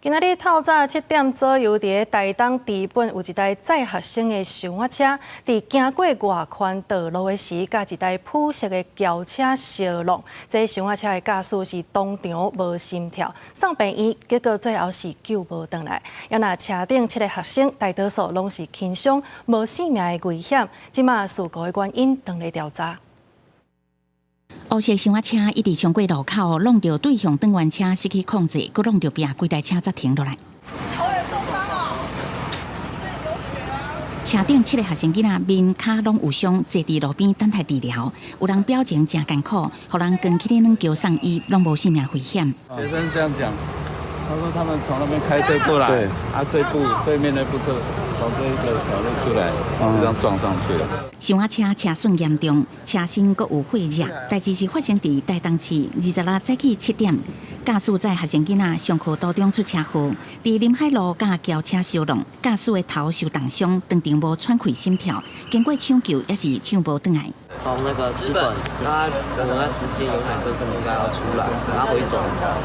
今仔日透早7點左右，佇咧台東知本有一台載學生的小車，佇經過外環道路的時，佮一台普色的轎車相挵。這小車的駕駛是當場無心跳，送病院，結果最後是救無轉來。啊若車頂七个學生大多數攏是輕傷，無性命的危險。這馬事故的原因正咧調查。烏色小車一直衝過路口，挵著對向轉彎車失去控制，閣挵著壁，規台車才停落來。頭也受傷了，流血啊！車頂七个學生囡仔面跤攏有傷，坐佇路邊等待治療。有人表情誠艱苦，予人扛起來軟轎送醫，攏無性命危險。學生這樣講，他說他們從那邊開車過來，啊，這部對面那部車從這一個小路出來，就這樣撞上去了。小車車損嚴重，車身閣有火熱。代誌是發生佇台東市26早起7點，駕駛載學生囡仔上課途中出車禍，佇臨海路佮轎車相挵，駕駛的頭受重傷，當場無喘氣心跳，經過搶救也是搶無轉來。從那個知本，他我們直接有台車是應該要出來，然後回轉，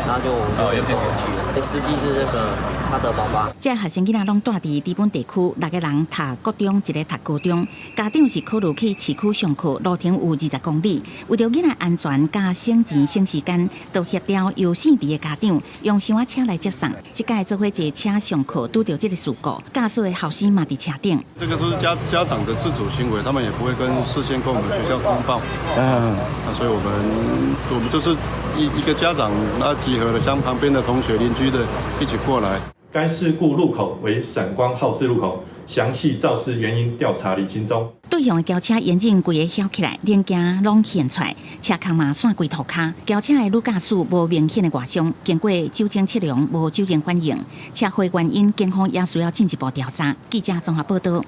然後就我們就直接撞過去。司機是那個他的爸爸。這學生囡仔攏蹛佇知本地區，六个人讀國中，一个讀高中，家長是考慮去市區上課，路程有20公里。為著囡仔安全佮省錢省時間，就協調有姓佇的家長用小車來接送。這擺做伙坐車上課，拄著這个事故，駕駛的後生嘛佇車頂。這個都是家長的自主行為，他們也不會跟事先跟我們學校通報。那所以我們就是一個家長，那集合了像旁邊的同學、鄰居的一起過來。該事故路口為閃光號誌路口，詳細肇事原因調查釐清中。對向的轎車引擎規个翹起來，零件攏現出來，車殼嘛散規塗跤。轎車的女駕駛無明顯的外傷，經過酒精測量無酒精反應。車禍原因，警方也需要進一步調查。記者綜合報道。